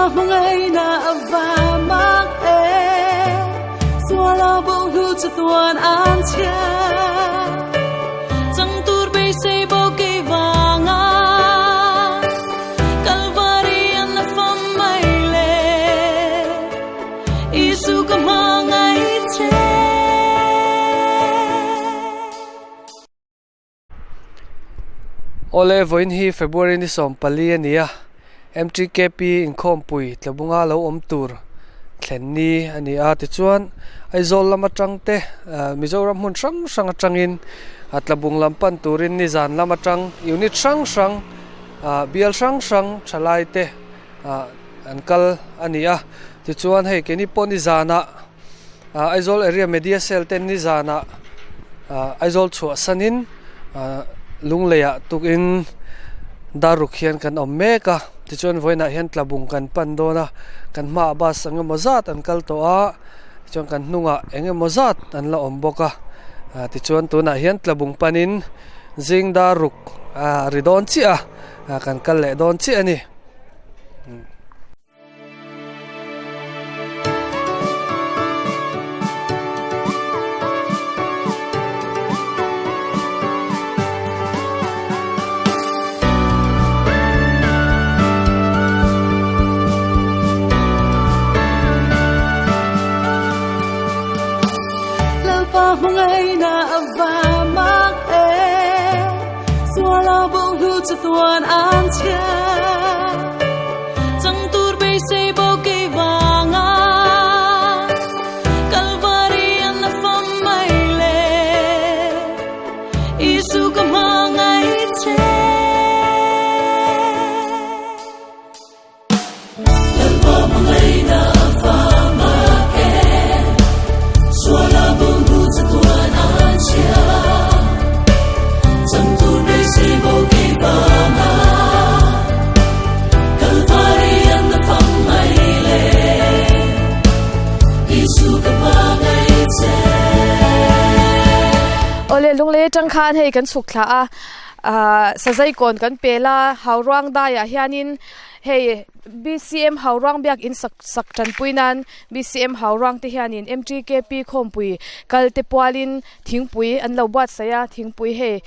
Lalpa hmangaihna ava mak e Suala bo hnu chatuan an chhia Chang tur beisei bo kei vanga Kalvari an la fam mai le Isu ka hmangai che. Awle, vawiin hi February ni 14 a ni a, MTKP inkhawmpui tlabunga lo awm tur thlen ni a ni a. Tichuan, Aizawl lam atang te, Mizoram hmun hrang hrang atangin tlabung lam pan turin nizan lam atang unit hrang hrang, bial hrang hrang thalai te an kal a ni a. Tichuan, hei keini pawh nizanah Aizawl Area Media Cell te nizanah Aizawl chhuahsanin Lungleiah tukin Daruk hian kan awm mek a, tichuan vawiinah hian Tlabung kan pan dawn a, kan hmaah bus eng emaw zat an kal tawh a, tichuan kan hnungah eng emaw zat an la awm bawk a, tichuan tunah hian Tlabung panin zing Daruk a ri dawn chiah a, kan kal leh dawn chiah a ni. Lalpa hmangaihna ava mak e Suala bo hnu chatuan an chhia Chang tur beisei bo kei vanga Kalvari an la fam mai le Isu ka hmangai che. Lalpa hmangaihna ava mak e Suala bo hnu chatuan an chhia Chang tur beisei bo kei vanga Kalvari an la fam mai le Isu ka hmangaih che. Awle lunglei atang khan hei kan chhuk thla a ah sazai kawn kan pel a hauruang daiah hianin Hei BCM Hauruang biak in sak sak tanpui nan BCM Hauruang te hianin MTKP khawmpui kal te pualin thingpui an lo buatsaih a, thingpui hei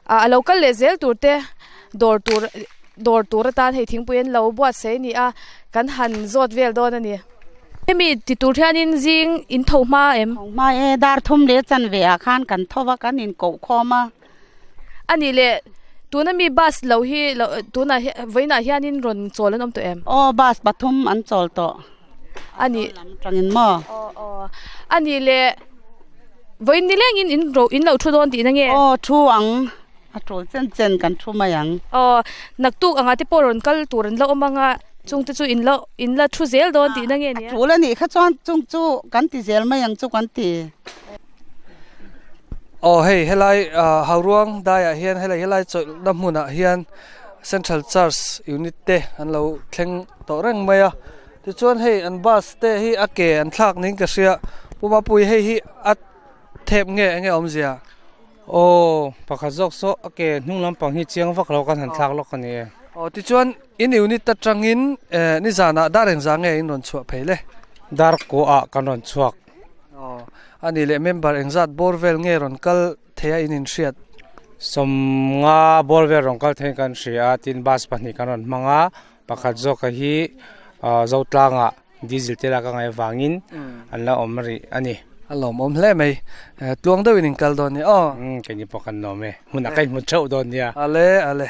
ah a lo kal leh zel tur te dawr tur dawr tur atan hei thingpui an lo buatsaih a ni a, kan han zawt vel dawn a ni. Hemi ti tur hianin zing in tho hma em? Tho hma e, dar thum leh chanve ah khan kan tho va, kan inkoh khawm a. A nih leh, tuna mi bus lo hi lo tunah hian vawiinah hianin rawn chawl an awm tawh em? Aw bus pathum an chawl tawh. A nih. Lam tangin maw? Aw aw. A nih leh, vawiin ni lengin in ro in lo thu dawn tihna nge? Aw thu ang, a tul chen chen kan thu mai ang. Aw, naktuk angah te pawh rawn kal tur an la awm anga chung te chu in la in la thu zel dawn tihna nge nia? A tul a nih kha chuan chung chu kan ti zel mai ang chu kan ti. Aw hei helai ah Hauruang daiah hian helai helai chawlhna hmunah hian Central Church unit te an lo thleng tawh reng mai a tichuan hei an bus te hi a ke an thlak niin ka hria Pu Mapui hei hi a thep nge eng nge awmzia? Aw pakhat zawk saw a ke hnung lampang hi chiang vak lo kan han thlak lawk a ni e. Aw tichuan in unit atangin eh nizanah dar engzah nge in rawn chhuah phei le? Dar kuahah kan rawn chhuak. Aw, a nih leh member engzat bawr vel nge rawn kal thei a in inhriat? Sawmnga bawr vel rawn kal thei kan hria a, tin bus pahnih kan rawn hmang a, pakhat zawk a hi Zotlangah diesel te lak a ngaih avangin an la awm rih a ni. A lawmawm hle mai, tluang deuhin in kal dawn nia aw. Umm keini pawh kan lawm e, hmunah ka inhmu theuh dawn nia. Ale ale.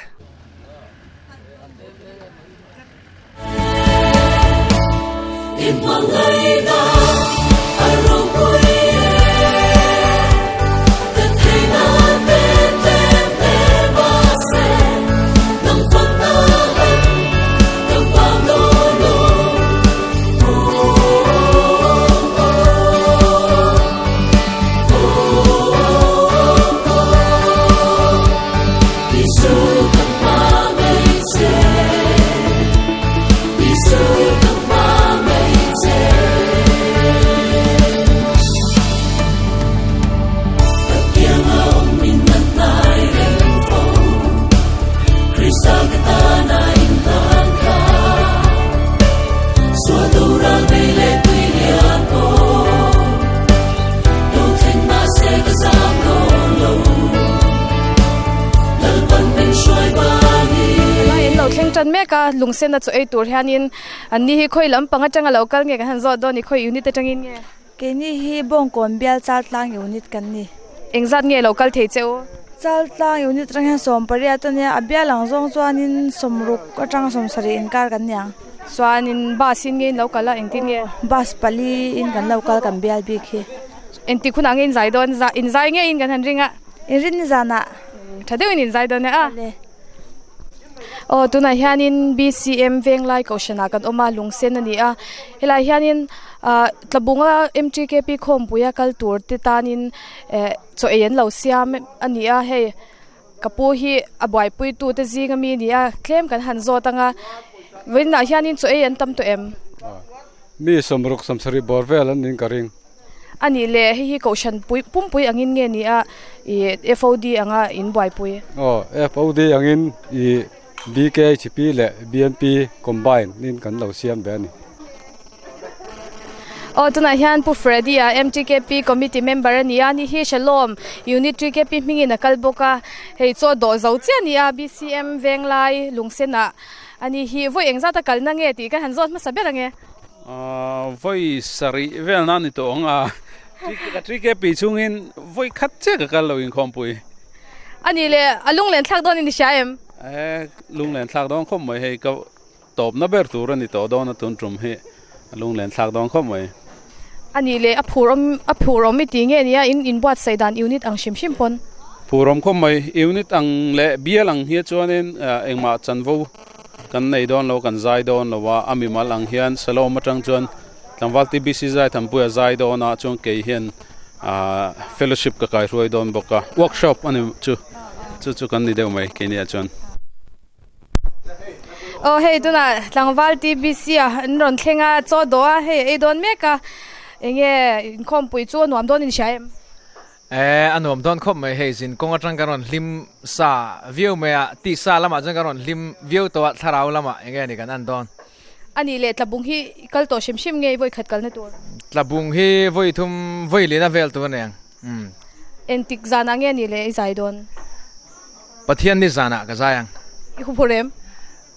thleng tan mek a lungsen a chaw ei tur hianin an ni hi khawi lampang atanga lo kal nge kan han zawt dawn a ni khawi unit atangin nge. Keini hi Bawngkawn bial Chaltlang unit kan ni. Engzat nge lo kal thei che u? Chaltlang unit atang hian 18 a nia, a bial ang zawng chuanin 60 atanga 70 inkar kan ni ang. Chuanin bus in nge in lo kal a, engtin nge? Bus pali in kan lo kal kan bial bik hi. Engtik hunah nge in zai dawn? In zai ngeiin kan han ring a. Inrin ni zanah. Tha deuhin in zai dawn e a. Aw tunah hianin BCM Venglai Kohhranah kan awm a, lungsen a ni a. Helaiah hianin ah tlabunga M_T_K_P khawmpuia kal tur te tanin eh chaw ei an lo siam a ni a hei ka pu hi a buaipui tu te zing ami a ni a tlem kan han zawt ang a vawiinah hianin chaw ei an tam tawh em? Mi sawmruk sawmsarih bawr vel an niin ka ring. A nih leh hei hi kohhran pui pumpui angin nge ni a ih FOD anga in buaipui? Aw FOD angin ih BKHP leh BNP combine in kan lo siam ve a ni. Aw tunah hian Pu Freddy a MTKP committee member a ni a ni hi Shalom Unit TKP hmingin a kal bawk a hei chaw dawh zo chiah a ni a BCM Venglai Lungsenah a ni hi vawi engzat a kalna nge tih ka han zawt hmasa ber ang e. Vawi sarih vel nan ni tawh ang a, TKP chungin vawi khat chiah ka kal lo inkhawmpui. A nih leh a lunglen thlak dawn in i hria em? E, lunglen thlak dawn khawp mai hei ka tawpna ber tur a ni tawh dawn a tun tum hi a lunglen thlak dawn khawp mai. A nih leh a phur awm a phur awm i ti nge nia in inbuatsaih dan unit ang hrim hrim pawn? Phur awm khawp mai, unit ang leh bial ang hi chuanin engmah chanvo Kan nei dawn lo, kan zai dawn lo a, a mimal ang hian Salom atang chuan tlangval TBC zai thanpuia zai dawn a, chuan kei hian ah fellowship ka kaihruai dawn bawk a, workshop a ni chu, chu chu kan ni deuh mai keiniah chuan. Aw hei tunah tlangval TBC ah an rawn thleng a, chaw dawh a, hei a ei dawn mek a, enge inkhawmpui chu a nuam dawn in hria em? E, a nuam dawn khawp mai hei, zin kawng atang kan rawn hlim sa viau mai a, tisa lamah chuan kan rawn hlim viau tawh a, thlarau lamah eng nge ni kan en dawn. A nih leh tlabung hi kal tawh hrim hrim nge vawi khat kalna tur? Tlabung hi vawi thum vawi lehna vel tur a ni ang, umm. Engtik zanah nge ni leh i zai dawn? Pathian ni zanah ka zai ang. I huphurh em?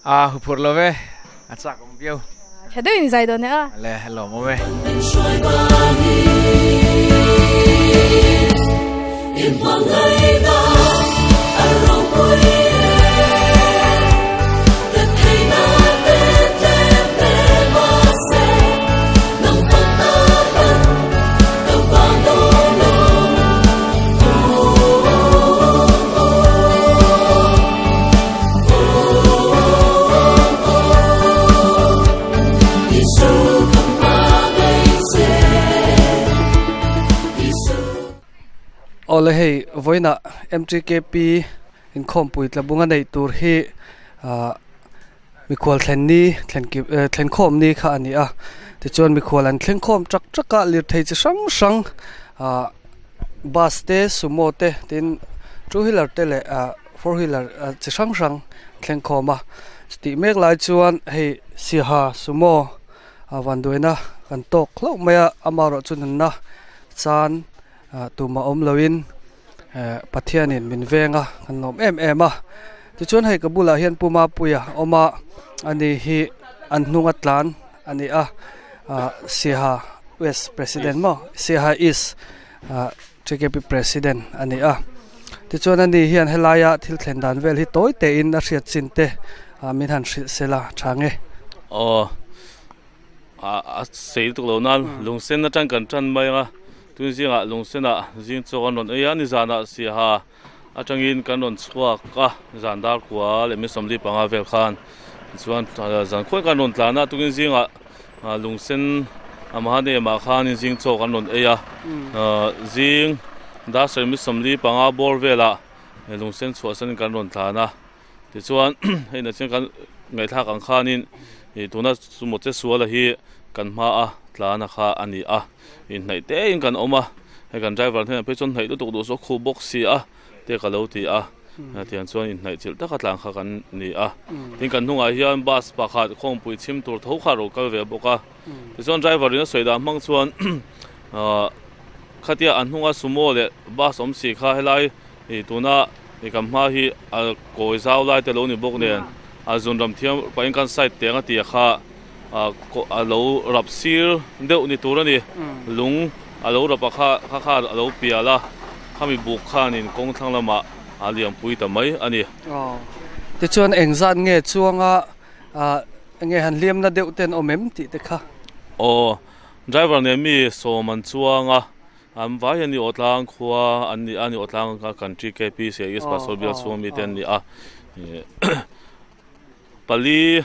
A huphurh lo ve, a chak awm viau. Tha deuhin i zai dawn e a. Le, lawm awm e. Awle hei vawiinah M_T_K_P inkhawmpui tlabunga neih tur hi ah mikhual thlen ni thlen kip eh thlen khawm ni kha a ni a tichuan mikhual an thleng khawm tak tak a lirthei chi hrang hrang ah bus te sumo te tin two wheeler te leh ah four wheeler chi hrang hrang thleng khawm a chutih mek lai chuan hei siaha sumo a vanduaina kan tawk hlauh mai a amaherawhchu nunna chan ah tumah awm loin eh Pathianin min veng a kan lawm em em a tichuan hei ka bulah hian Pu Mapuia a awm a ani hi an hnung a tlan a ni a ah Siaha West President maw Siaha East ah T_K_P President a ni a tichuan ani hian helaia thil thlen dan vel hi tawi tein a hriat chin te ah min han hrilh se la tha nge. Aw a sei lutuk lo nan lungsen atang kan tan mai ang a tun zingah lungsenah zing chaw kan rawn ei a nizanah siaha atangin kan rawn chhuak a zan dar kua leh mi 45 vel khan tichuan zan khuan kan rawn tlan a tukin zingah lungsen a mahanem ah khanin zing chaw kan rawn ei a zing dar sarih mi 45 bawr velah lungsen chhuahsan kan rawn tlan a. Tichuan hei nachin kan ngaihthlak ang khanin ih tuna sumo che suala hi kan hmaa tlana kha a ni a, inhnaih tein kan awm a, hei kan driver hnenah phei chuan hnaih lutuk duh zawk khuh bawk si a te ka lo ti a, tiang chuan inhnaih chilh taka tlan kha kan ni a, tin kan hnungah hian bus pakhat khawmpui chhim tur tho kha a rawn kal ve bawk a, tichuan driver in a sawi dan hmang chuan ah khatia an hnunga sumo leh bus awm si kha helai. Ih tuna ih kan hma hi a kawi zau lai te lo ni bawk nen a zunram thiam pahin kan side teng a tia kha a lo rap sir deuh ni tur a ni. Lung a lo rap a kha kha kha a lo pial a, khami buk khanin kawng thlang lamah a liampui ta mai a ni. Aw, tichuan engzat nge chuanga enge han hliamna deuh ten awm em tih te kha? Aw, driver nen mi sawm an chuang a, an vai hian ni aw tlang khua an ni a, ni aw tlang kha kan TKP sia East Pastor bial chhunga mite an ni a. Pali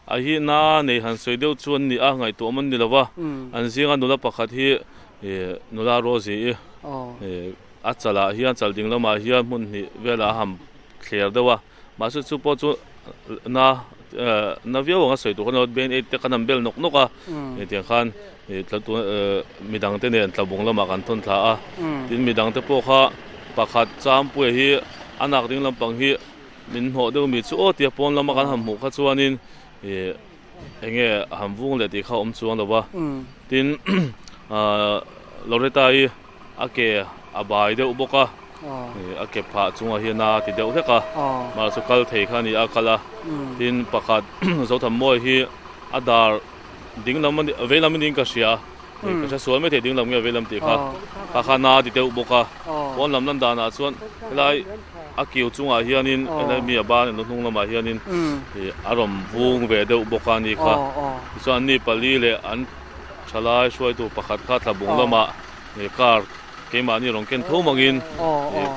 a hi na nei han sawi deuh chu an ni a, ngaihtuah an ni lo va, an zinga nula pakhat hi nula Rosie i a chalah hian chal ding lamah hian hmun hnih velah a han thler deuh a, mahse chu pawh chu na na viau anga sawi tur kha ni lo, band aid te khan an bel nawk nawk a, hetiang khan midang te nen tlabung lamah kan thawn thla a, tin midang te pawh kha pakhat Champuia hi a nak ding lampang hi. Min hnawh deuh mi chu aw tia pawn lama kan han hmuh kha chuanin ih eng nge a han vung leh tih kha a awm chuang lo va. Tin Loretta hi a ke a bai deuh bawk a, ih a ke phah chungah hian a ti deuh hlek a, mahse chu kal thei kha a ni a kal a. Tin pakhat Zothanmawia hi a dar ding lam a ni vei lam a niin ka hria. Ka hre sual maithei ding lam nge veilam tih kha kha kha na ti deuh bawk a, pawn lam lan danah chuan helai a kiu chungah hianin helai mi a ban emaw hnung lamah hianin ih a rawn vung ve deuh bawk a ni kha tichuan an ni pali leh an thalai hruaitu pakhat kha thlabung lamah ih car keimahni rawn ken tho mangin ih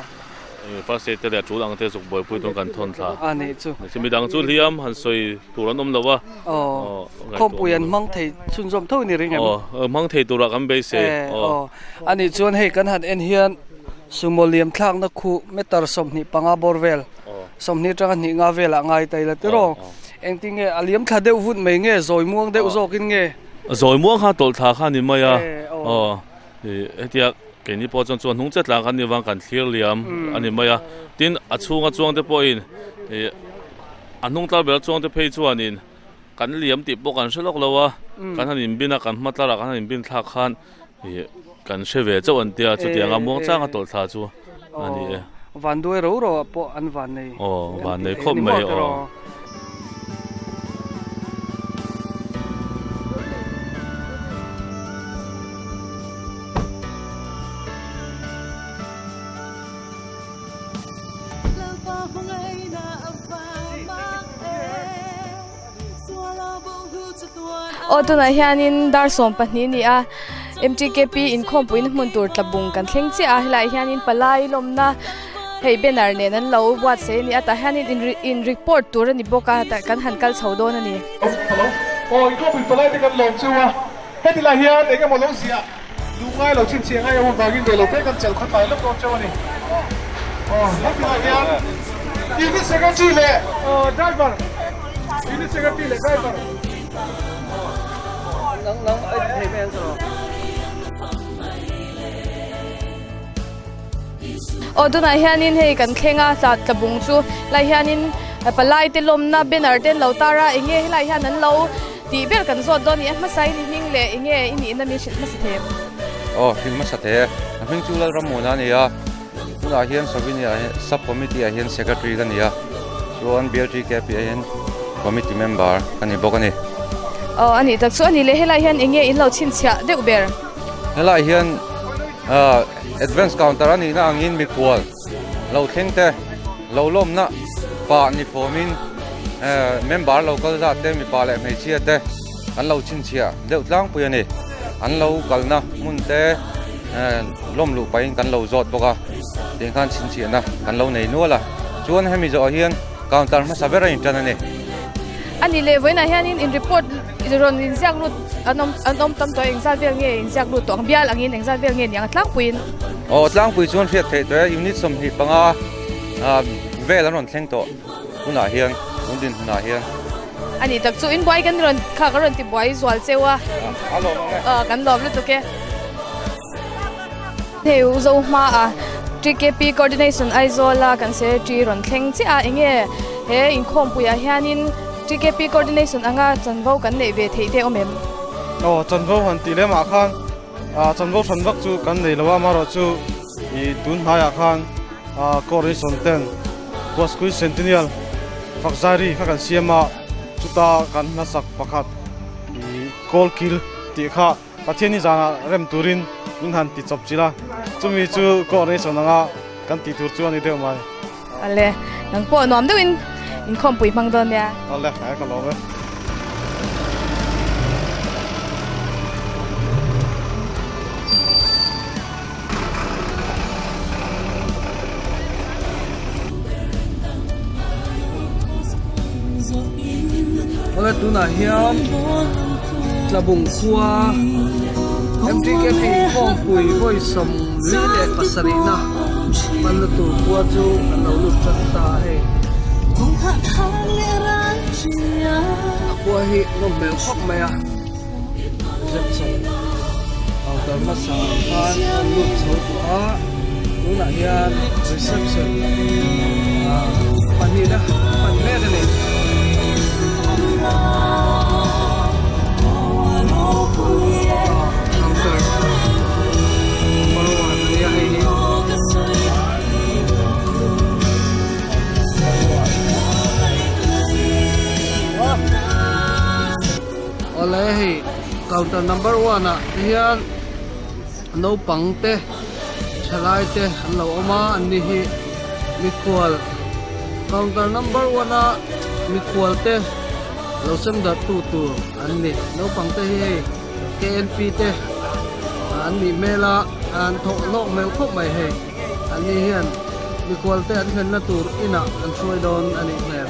First aid te leh a tul ang te zuk buaipui dawn kan thawn thla. A nih chu. Chu midang chu hliam han sawi tur an awm lo a. Aw. Khawmpui an hmang thei chhunzawm tho ni ring em? Aw, hmang thei turah kan beisei. E, aw. A nih chuan hei kan han en hian sumo liam thlakna khuh meter 25 bawr vel, 20 atanga hnih nga velah ngai ta ila tiraw? Engtin nge a liam thla deuh vut mai nge zawi muang deuh zawkin nge? Zawi muang kha tawlh thla kha a ni mai a. Aw. Hetia keini pawh chuan chuan hnung chet lah khan ni vang kan thlir liam a ni mai a, tin a chhunga chuang te pawhin ih a hnung tlar ber chuang te phei chuanin kan liam tih pawh kan hre lawk lo a, kan han inbin a kan hma tlarah kan han inbin thlak khan ih kan hre ve chauh an tia chutianga muang changa tawlh thla chu a ni e. Van duai ro ro ah pawh an van nei. Aw van nei khawp mai aw. Aw tunah hianin dar 12 ni a M_T_K_P inkhawmpuina hmun tur tlabung kan thleng chiah a helaiah hianin palai lawmna hei banner nen an lo buatsaih a ni a tah hianin in in report tur a ni bawk a tah kan han kal chho dawn a ni. Hello aw inkhawmpui palai te kan lawm chu a heti lai hian eng emaw lo ziah duh ngai lo chhinchhiah ngai awm avangin rei lo te kan chelh khaw tlai lawk dawn cheu a ni aw heti lai hian unit secretary leh driver unit secretary leh driver. Aw tunah hianin hei kan thleng a tla tla bung chu lai hianin palai te lawmna banner te an lo tar a eng nge helai hian an lo tih ber kan zawt dawn a ni a hmasa in i hming leh eng nge i nihna min hrilh hmasa thei em? Aw hrilh hmasa thei e a hming chu Lalrammuana a ni a tunah hian Sovinia sub committee ah hian secretary ka ni a chuan BLTKP ah hian committee member ka ni bawk a ni. Aw a nih tak chu a ni leh helai hian eng nge in lo chhinchhiah deuh ber? Helai hian Advance counter a nihna angin mikhual lo thleng te lo lawmna pah ni fawmin member lo kal zat te mipa leh hmeichhia te an lo chhinchhiah deuh tlangpui a ni. An lo kalna hmun te lawm luh pahin kan lo zawt bawk a, tiang khan chhinchhiahna kan lo nei nual a. Chuan hemi zawhah hian counter hmasa ber a intan a ni. A ni leh vawiinah hianin in report rawn inziak lut an awm an awm tam tawh a, engzat vel nge inziak lut tawh ang bial angin engzat vel nge niang a tlangpuiin. Aw tlangpui chuan hriat theih tawh e, unit 25 ah vel an rawn thleng tawh hunah hian tun din hunah hian. A nih tak chu in buai kan rawn kha ka rawn ti buai zual cheu a, aw kan lawm lutuk e. Hei u zo hma a TKP Coordination Aizawl a kan secretary rawn thleng chiah a enge he inkhawmpui ah hianin TKP Coordination anga chanvo kan neih ve theih te awm em? Aw chanvo han tih lem ah khan ah chanvo hran vak chu kan nei lo a amaherawh chu ih tun hnaiah khan ah coordination ten Kuaskui Centennial. Fakzari kha kan siam a, chuta kan hmasak pakhat ih Kawlkil tih kha Pathianni zanah rem turin min han ti chawp chilh a, chumi chu coordination anga kan tih tur chu a ni deuh mai. Ale, nang pawh nuam deuhin inkhawmpui hmang dawn nia. Ale, ka lawm e. Awle tunah hian Tlabung khua MTKP inkhawmpui vawi 47 na hmanna tur khua chu an lo lut tan ta a hei. A khua hi nawm hmel khawp mai a. Reception counter hmasa ah khan an lut chho tawh a tunah hian reception ah pahnihna pan mek a ni. Counter number one a nia hei hi. Awle hei counter number one ah hian naupang te thalai te an lo awm a an ni hi mikhual counter number one a mikhual te lo sem darh tu tur an ni naupang te hi hei K N P te an nih hmel a an thawh hlawk hmel khawp mai hei an ni hian mikhual te an thlenna tur inah an hruai dawn a nih hmel.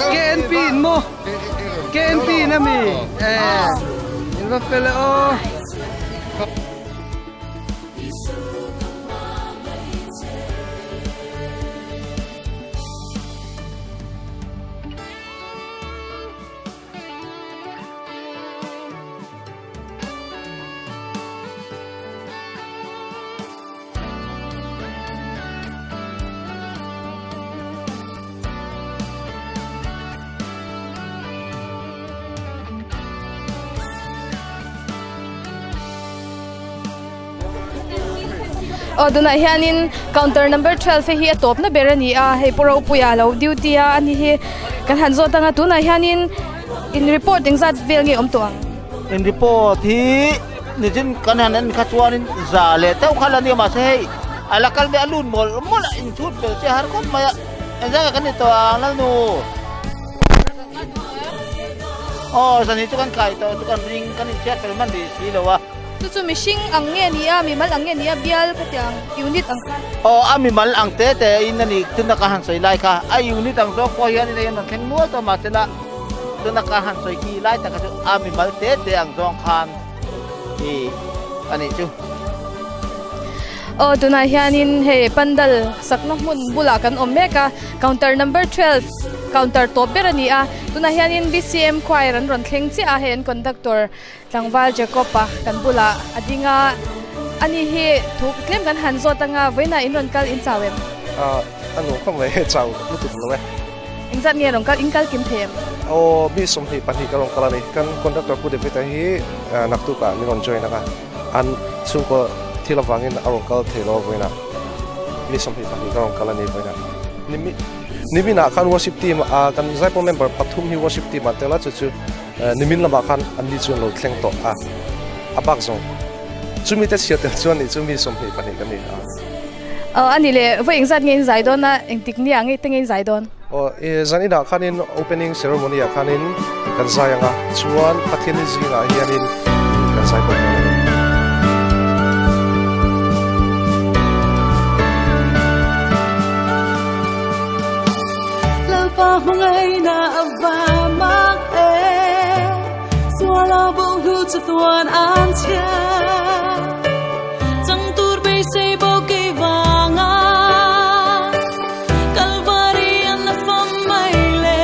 KNP in maw KNP in ami eh in va fel e aw. Aw tunah hianin counter number 12 hei hi a tawpna ber a ni a hei pu Ropuia lo duty a ani hi kan han zawt ang a tunah hianin in report engzat vel nge awm tawh ang? In report hi nichin kan han en kha chuanin za leh deuh kha la nia mahse hei a la kal mai a lut mawlh mawlh a inchhut fel che har khawp mai a engzat nge kan ni tawh ang Lalnu? Aw zan hi chu kan kai tawh chu kan ring kan inchhiat fel hman rih si lo a. Chu chu mihring ang nge ni a, mimal ang nge ni a, bial khatiang unit ang khan. Aw a mimal ang te te in a ni tuna ka han sawi lai kha a unit ang zawk pawh hian in a rawn thleng nual tawh mahsela tuna ka han sawi khi lai tak kha chu a mimal te te ang zawng khan i a nih chu. Aw tunah hianin hei pandal sakna hmun bulah kan awm mek a counter number 12 counter tawp ber a ni a tunah hianin B_C_M choir an rawn thleng chiah a hei an conductor tlangval Jacob a kan bulah a ding a ani hi thu tlem kan han zawt anga vawiinah in rawn kal in chau em? Ah a nuam khawp mai chau lutuk lo e. Engzat nge rawn kal in kal kim thei em? Aw mi 22 ka rawn kal a ni kan conductor Pu David a hi naktukah min rawn join anga. An chhungkaw thil avangin a rawn kal thei lo a vawiinah mi 22 ka rawn kal a ni vawiinah. Nimi niminah khan worship team ah kan Zaipawl member pathum hi worship team ah tel a chu chu nimin lamah khan an ni chu an lo thleng tawh a a bak zawng chumi te chhiar tel chuan nih chu mi 22 ka ni a. Aw a ni le vawi engzat nge in zai dawn a engtik nia nge te nge in zai dawn? Aw i zan inah khanin opening ceremony ah khanin kan zai ang a chuan Pathianni zingah hianin kan zai bawk dawn a ni. Lalpa hmangaihna a va mak e Suala bo hlu chatuan an chhia Chang tur beisei bo kei vanga Kalvari an la fam mai le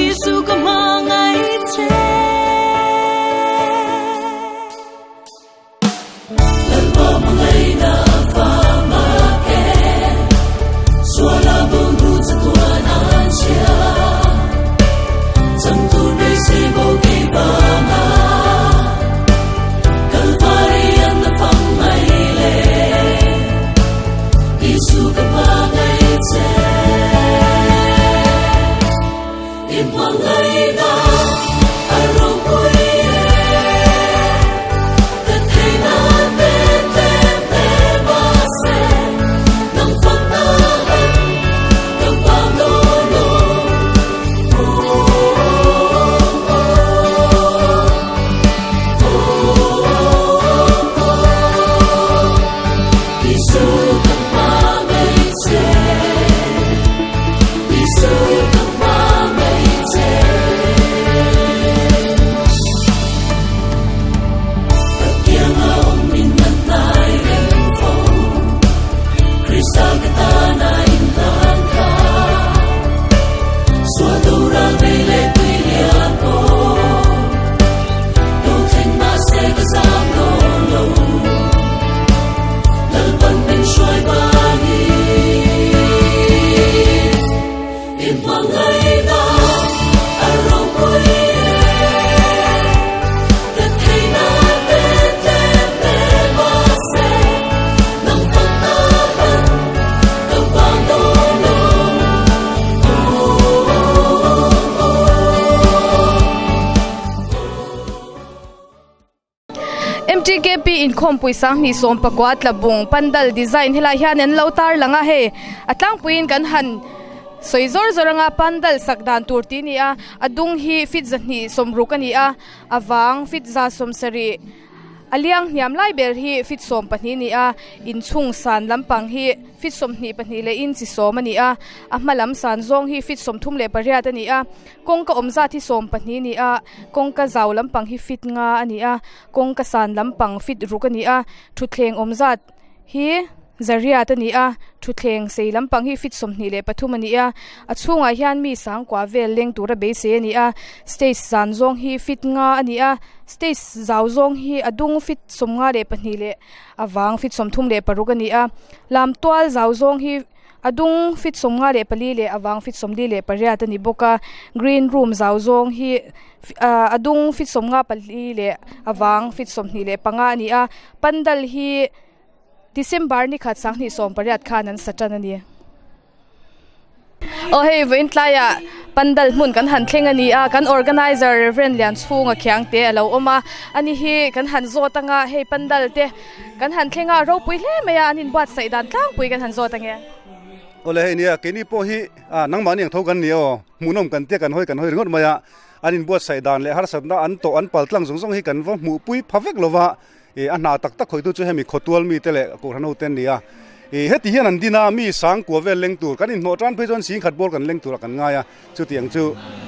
Isu ka hmangai che Lalpa hmangaihna a va mak e Suala bo hnu chatuan an chhia Chang tur beisei bo kei vanga Kalvari an la fam mai le Isu ka hmangai che I hmangaihna a ropui e Ka theihna te tlem hle mahse Nang fakna han ka vang dawn lo Isu ka hmangaih che Isu ka hmangaih che Ka kianga awm in a hnai reng fo Krista ka tana inhlan kha Sual tura bei leh tui lian pawh Lo thleng mahse ka zam dawn lo Lalpan min hruai vangin I hmangaihna a ropui e Ka theihna te tlem hle mahse Nang fakna han ka vang dawn lo MTKP inkhawmpui sanghnih sawmpakua tlabung pandal design helai hian an lo tar lang a hei a tlangpuiin kan han sawi zawr zawr anga pandal sak dan tur tih a ni a a dung hi feet zahnih sawmruk a ni a a vang feet za sawmsarih A liang hniam lai ber hi feet 12 a ni a, inchhung san lampang hi feet 22 leh inchi 10 a ni a, a hma lam san zawng hi feet 38 a ni a, kawngka awm zat hi 12 a ni a, kawngka zau lampang hi feet 5 a ni a, kawngka san lampang feet 6 a ni a, thutthleng awm zat hi Zariat a ni a, thutthleng sei lampang hi feet 23 a ni a, a chhungah hian mi sangkua vel leng tura beisei a ni a, stage zan zawng hi feet nga a ni a, stage zau zawng hi a dung feet 52 leh a vang feet 36 a ni a, lamtual zau zawng hi a dung feet 54 leh a vang feet 48 a ni bawk a, green room zau zawng hi ah a dung feet 54 leh a vang feet 25 a ni a, pandal hi. December ni khat 2018 khan an sa tan a ni. Aw hei vawiin tlaiah pandal hmun kan han thleng a ni a, kan organizer Reverend Lianchhunga khiang te a lo awm a, ani hi kan han zawt anga hei pandal te kan han thleng a ropui hle mai a, an inbuatsaih dan tlangpui kan han zawt ange. Awle hei nia keini pawh hi nangmahni ang tho kan ni aw, hmuhnawm kan tia kan hawi kan hawi ringawt mai a, an inbuatsaih dan leh harsatna an tawh an pal tlang zawng zawng hi kan va hmuhpui pha vek lo va, Ih a hna tak tak khawitu chu hemi khawtual mite leh kohhran ho te an ni a. Ih heti hian an din a, mi sang kua vel leng tur kan inhnawh tan phei chuan singkhat bawr kan leng turah kan ngai a, chutiang chu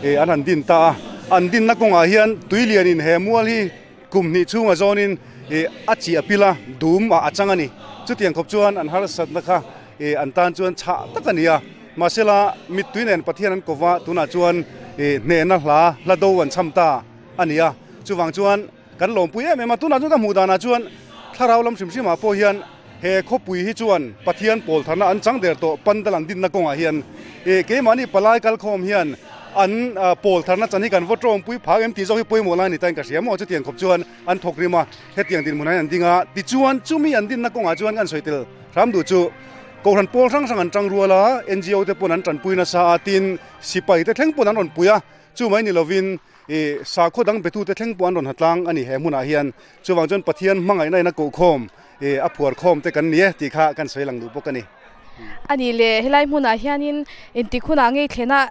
ih an han din ta a. An dinna kawngah hian tui lianin he mual hi kum hnih chhunga zawnin ih a chiah pil a, dum ah a chang a ni. Chutiang khawp chuan an harsatna kha ih an tan chuan chhah tak a ni a. Mahsela mittui nen Pathian an kova tunah chuan ih hnehna hla hla do an chham ta a ni a. Chuvang chuan. Kan lawmpui em em a, tunah chuan ka hmuh danah chuan thlarau lam hrim hrimah pawh hian he khawpui hi chuan Pathian pawl tharna an chang der tawh pandal an dinna kawngah hian ih keimahni palai kalkhawm hian an pawl tharna chan hi kan va tawngpui phak em tih zawk hi pawimawh lai a ni ta in ka hria maw chutiang khawp chuan an thawk rim a, hetiang dinhmunah hian an ding a, tichuan chumi an dinna kawngah chuan kan sawi tel hram duh chu Kohhran pawl hrang hrang an tang rual a, NGO te pawn an tanpui nasa a, tin sipai te thleng pawn an rawn pui a, chu mai ni lovin Ih sakhaw dang betute thleng pawh an rawn ha tlang a ni he hmunah hian. Chuvang chuan Pathian hmangaihna in a kohkhawm ih a phuarkhawm te kan ni e tih kha kan sawi lang duh bawk a ni. A nih le, helai hmunah hianin intik hunah ngei thlenah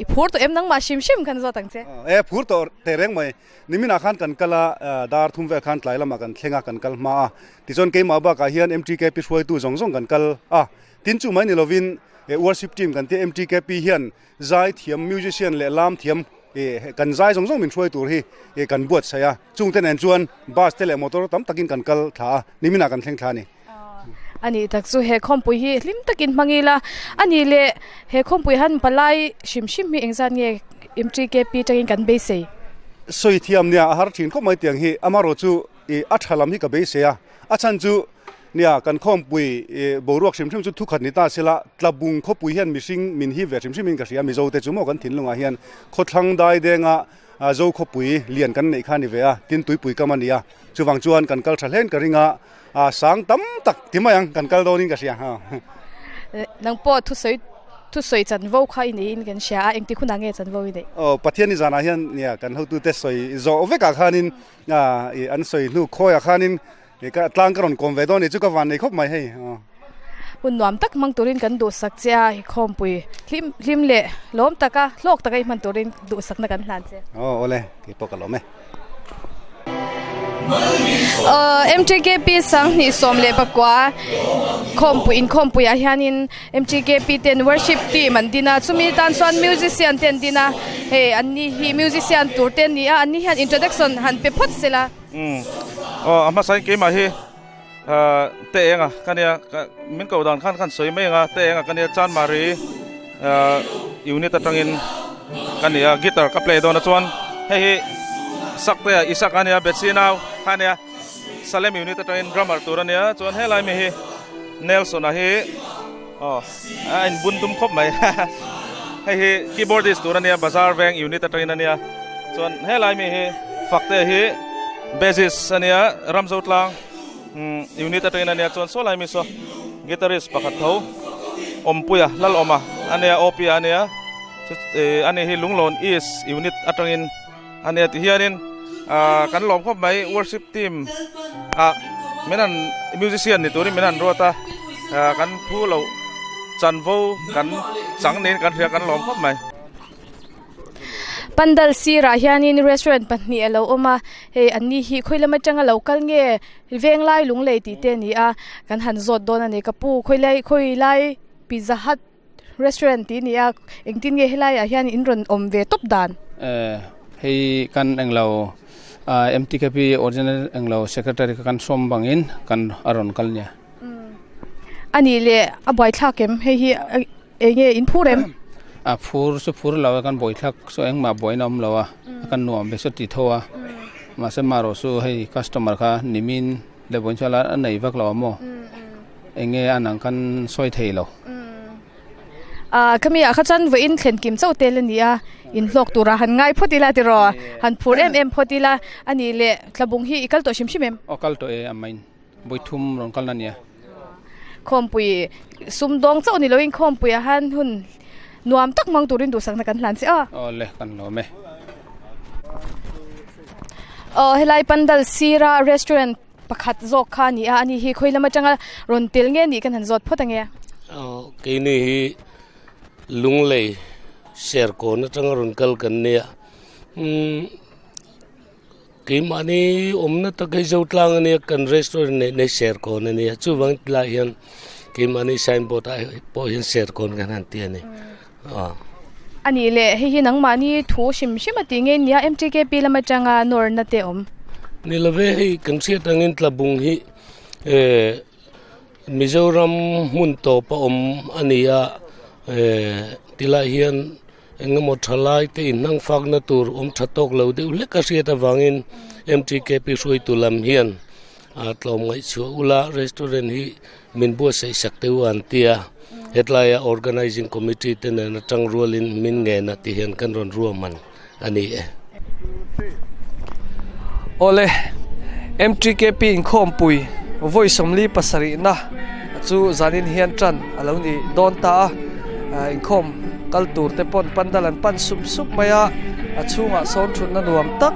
i phur tawh em nangmah hrim hrim kan zawt ang che. E phur tawh teh reng mai. Niminah khan kan kal a, dar thum vel khan tlai lamah kan thleng a, kan kal hma a. Tichuan keimah bakah hian MTKP hruaitu zawng zawng kan kal a. Tin chu mai ni lovin worship team kan tia MTKP hian Zai thiam, musician leh lam thiam kan zai zawng zawng min hruai tur hi kan buatsaih a, chungte nen chuan bus te leh motor tam takin kan kal thla a, niminah kan thleng thla a ni. A nih tak chu he khawmpui hi hlim takin hmang ila, a nih leh he khawmpui han palai hrim hrim hi engzat nge MTKP tangin kan beisei? Sawi thiam nia a har thin khawp mai tiang hi, amaherawhchu a tha lam hi ka beisei a, a chhan chu Nia, kan khawmpui boruak hrim hrim chu thukhat ni ta sela, Tlabung khawpui hian mihring min hip ve hrim hrimin ka hria, Mizote chu maw kan thinlungah hian khawthlang daidenga Zo khawpui lian kan neih kha a ni ve a, tin tuipui kam a ni a, chuvang chuan kan kal tha hlein ka ring a, sang tam tak ti mai ang kan kal dawnin ka hria. Nang pawh thusawi thusawi chanvo kha i neiin kan hria a, engtik hunah nge chanvo i neih? Aw, Pathian i zanah hian nia kan hotute sawi zawh vekah khanin an sawi hnu khawiah khanin He ka tlang ka rawn kawm ve dawn ni chu ka van nei khawp mai hei. Hun nuam tak hmang turin kan duhsak che a, i khawmpui hlim hlim leh lawm taka hlawk taka i hman turin duhsakna kan hlan che. Aw awle, kei pawh ka lawm e. MTKP 2019 khawmpui inkhawmpuiah hianin MTKP ten worship team an din a, chumi tan chuan musician te an din a, hei anni hi musician tur te an ni a, anni hian introduction han pe phawt sela. Umm aw a hmasa in keimah hi ah te eng a ka nia min koh dan khan khan sawi mai ang a te eng a ka nia Chanmari ah unit atangin ka ni a guitar ka play dawn a chuan hei hi Sakte a Isak a nia Bethsy nau kha a nia Salem unit atangin drummer tur a nia chuan helai mi hi Nelson a hi aw a inbun dum khawp mai hei hi keyboardist tur a nia Bazar veng unit atangin a nia chuan helai mi hi Fakte hi bassist a nia Ramzo tlang unit atangin a nia chuan saw lai mi saw guitarist pakhat tho Awmpuia Lalawma a nia OP a nia ani hi Lunglawn East unit atangin a nia ti hianin ah kan lawm khawp mai worship team ah min han musician ni turin min han ruat a ah kan phu loh chanvo kan chang niin kan hria kan lawm khawp mai. Pandal sirah hianin restaurant pahnih a lo awm a hei an ni hi khawi lam atanga lo kal nge venglai lunglei tih te a ni a kan han zawt dawn a ni ka pu khawi lai khawi lai pizza hut Restaurant tih a ni a, engtin nge helaiah hian in rawn awm ve tawp dan? Eh, hei kan englo MTKP original englo secretary kha kan sawm bangin kan a rawn kal nia. A nih leh a buaithlak em? Hei hi eng nge in phur em? A phur chu phur lo e, kan buaithlak chu engmah buaina awm lo a, kan nuam ve chu ti tho a, mahse marawh chu hei customer kha nimin leh vawiin chu a nei vak lo a maw? Enge a nang kan sawi thei lo. Ah khami ah kha chuan vawiin thlen kim chauh tel a ni a, in hlawk turah han ngai phawt ila tiraw, han phur em em phawt ila a nih leh Tlabung hi i kal tawh hrim hrim em? Aw kal tawh e a main, vawi thum rawn kalna nia. Khawmpui sumdawng chauh ni loin khawmpuiah han hun nuam tak hmang turin duhsakna kan hlan che a. Aw le, kan lawm e. Aw helai pandal sira restaurant pakhat zawk kha a ni a, ani hi khawi lam atanga rawn tel nge nih kan han zawt phawt ange. Aw keini hi Lunglei Serkawn atanga rawn kal kan nia. Umm Keimahni awmna tak hi Zotlang a nia, kan restaurant neih na hi Serkawn a nia, chuvang ti lai hian keimahni signboard ah pawh hian Serkawn kan han ti a ni. Aw. A nih leh hei hi nangmahni thu hrim hrim a tih nge nia MTKP lam atanga nawrna te awm? Ni love hei kan hriat angin Tlabung hi eh Mizoram hmun tawp a awm a ni a, eh tilai hian Engemaw thalai te inhnang fakna tur awm tha tawk lo deuh hlek a hriat avangin MTKP hruaitu lam hian a tlawm ngaihchhuah ula restaurant hi min buatsaih sak teh u an ti a, hetlaia organising committee te nen atang rualin min ngen a ti hian kan rawn ruahman a ni e. Awle, MTKP inkhawmpui vawi 47na chu zanin hian tan a lo ni dawn ta a, inkhawm kal tur te pawn pandal an pan sup sup mai a, a chhungah sawn thutna nuam tak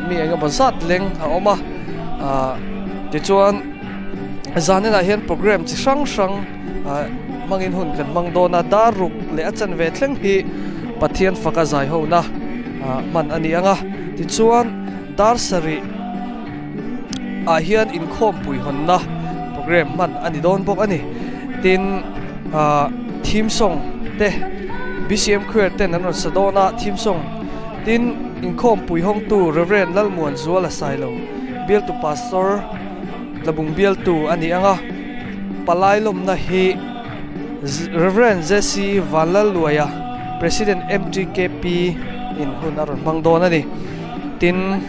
mi eng emaw zat leng a awm a, tichuan zaninah hian programme chi hrang hrang hmangin hun kan hmang dawn a, dar ruk leh a chanve thleng hi Pathian faka zai hona hman a ni ang a, tichuan dar sarih ah hian inkhawmpui hawnna programme hman a ni dawn bawk a ni. Tin theme song te BCM Choir ten an rawn sa dawn a, theme song tin inkhawmpui hawngtu Rev Lalmuanzuala Sailo bialtu Pastor Tlabung bialtu a ni ang a, palai lawmna hi Rev. Jesse Vanlalluaia, President MTKP in hun a rawn hmang dawn a ni. Tin,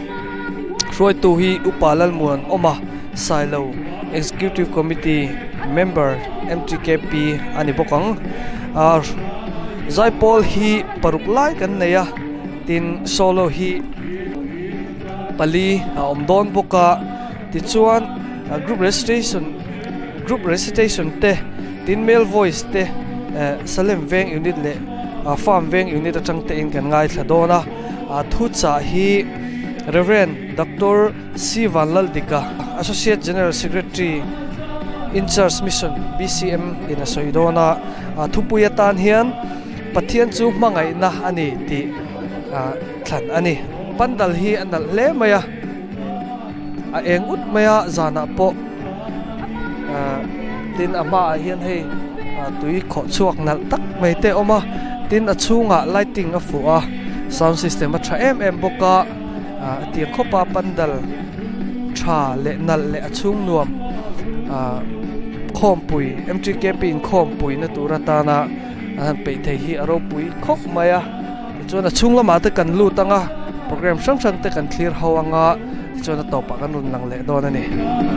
hruaitu hi Upa Lalmuan Awma Sailo, Executive Committee Member MTKP a ni bawk ang. Zaipawl hi paruk lai kan nei a, tin solo hi pali a awm dawn bawk a. Tichuan group recitation group recitation te tin male voice te Salem veng unit leh farm veng unit atang te in kan ngaithla dawn a thuchah hi Rev Doctor C Vanlaldika Associate General Secretary in charge Mission BCM in a sawi dawn a thupui atan hian Pathian chu hmangaihna a ni tih thlan a ni. Pandal hi a nalh hle mai a. a eng ut mai a zanah pawh ahh tin a hmaah hian hei tui khawh chhuak nalh tak mai te a awm a tin a chhungah lighting a fuh a sound system a tha em em bawk a ah tiang khawpa pandal tha leh nalh leh a chhung nuam ah khawmpui M_T_K_P inkhawmpui na tur atana an han peih thei hi a ropui khawp mai a. Tichuan a chhung lamah te kan lut ang a, programme hrang hrang te kan thlir ho ang a, tichuan a tawpah kan rawn lang leh dawn a ni.